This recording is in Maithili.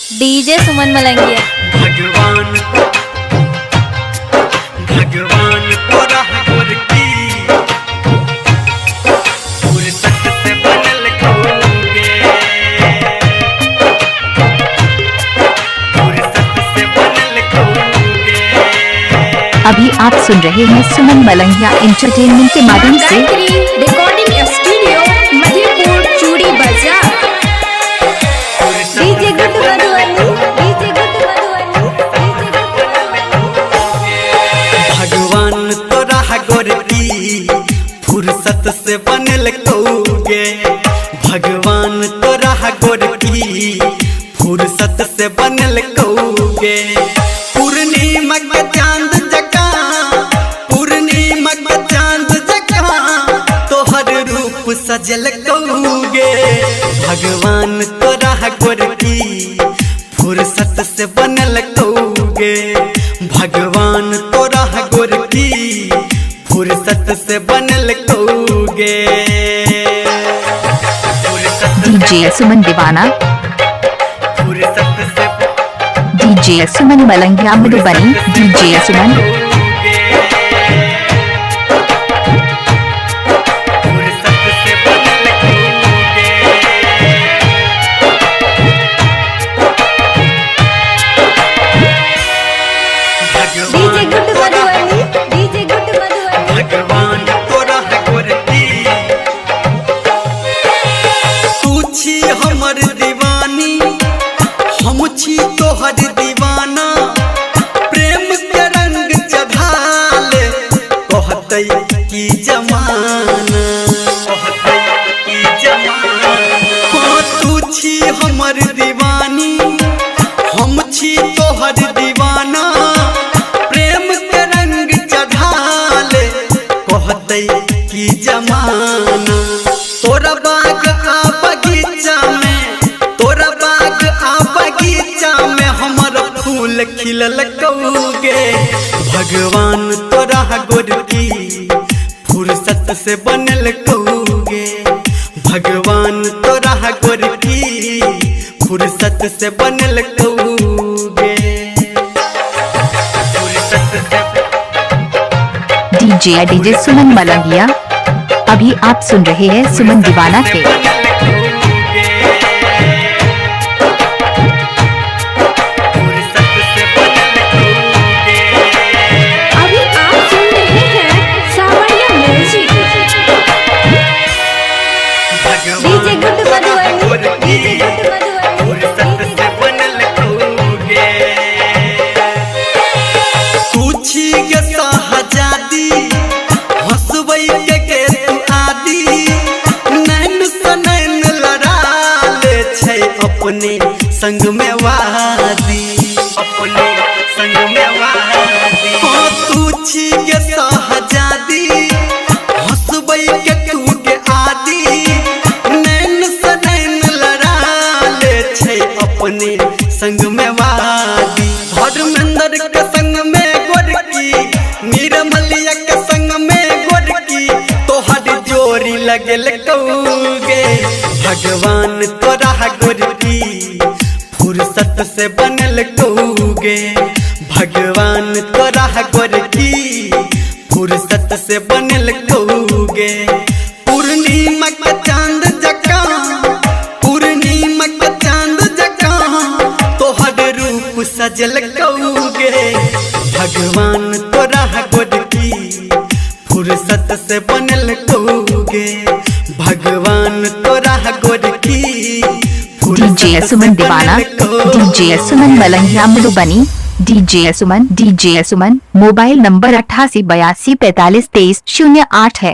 डीजे सुमन मलंगिया। भगवान भगवान तोरा गोरकी फुर्सत से बनल कौगे, फुर्सत से बनल कौगे। अभी आप सुन रहे हैं सुमन मलंगिया एंटरटेनमेंट के माध्यम से। गायत्री रिकॉर्डिंग स्टूडियो, मधेपुर चूड़ी बाजार। DJ Guddu Madhubani, DJ Guddu Madhubani, DJ Guddu Madhubani. भगवान तोरा गोरकी फुर्सत से बनल कौगे, भगवान तोरा गोरकी फुर्सत से बनल कौगे। पूर्णिमा के चांद जकां, पूर्णिमा के चांद जकां तोहर रूप सजल कौगे। भगवान तोरा गोरकी फुर्सत से बनल कौगे, भगवान तोरा गोरकी फुर्सत से बनल कौगे। फुर्सत डीजे सुमन दीवाना, फुर्सत से डीजे सुमन मलंगिया मधुबनी, डीजे सुमन। फुर्सत से बनल कौगे। DJ Guddu Madhubani, DJ Guddu Madhubani. भगवान तोरा गोरकी तू छी हमर दीवानी, हम छी तोहर दीवाना। प्रेम के रंग चढ़ाले कहतै की जमाना, कहतै की जमाना। हाँ, तू छी हमर दीवानी, हम छी तोहर दीवाना। प्रेम के रंग चढ़ाले कहतै की जमाना। तोरा बाग आ बगीचा में, तोरा बाग आ बगीचा में हमर फूल खिलल कौगे। भगवान तोरा गोरकी फुर्सत से बनल कौगे, भगवान तोरा गोरकी फुर्सत से बनल कौगे। फुर्सत से डीजे डीजे सुमन मलंगिया। अभी आप सुन रहे हैं सुमन दीवाना के। अभी आप सुन रहे हैं सावरिया music. DJ Guddu Madhubani, DJ Guddu Madhubani. तू छी गे शाहजादी, हंसबै के तू आदि। नैन से नैन लड़ा ले छै अपने संग में वादी, अपने संग में वादी। हाँ, तू छी गे शाहजादी, हंसबै के तू के आदि। नैन से नैन लड़ा ले छै अपने संग में वादी। धर्मेंद्र के संग में गोरकी, निर्मलिया के संग में गोरकी तोहर जोरी लगल कौगे। भगवान तोरा गोरकी फुर्सत से बनल कौगे, भगवान तोरा गोरकी फुर्सत से बनल कौगे। पूर्णिमा के चांद जकां, पूर्णिमा के चांद जकां तोहर रूप सजल कौगे। भगवान तोरा गोरकी फुर्सत से बनल कौगे, भगवान तोरा गोरकी फुर्सत डीजे से सुमन दीवाना, बनल कौगे। DJ Suman Malangia Madhubani, DJ Suman, DJ Suman. Mobile number 88 82 45 23 08 है।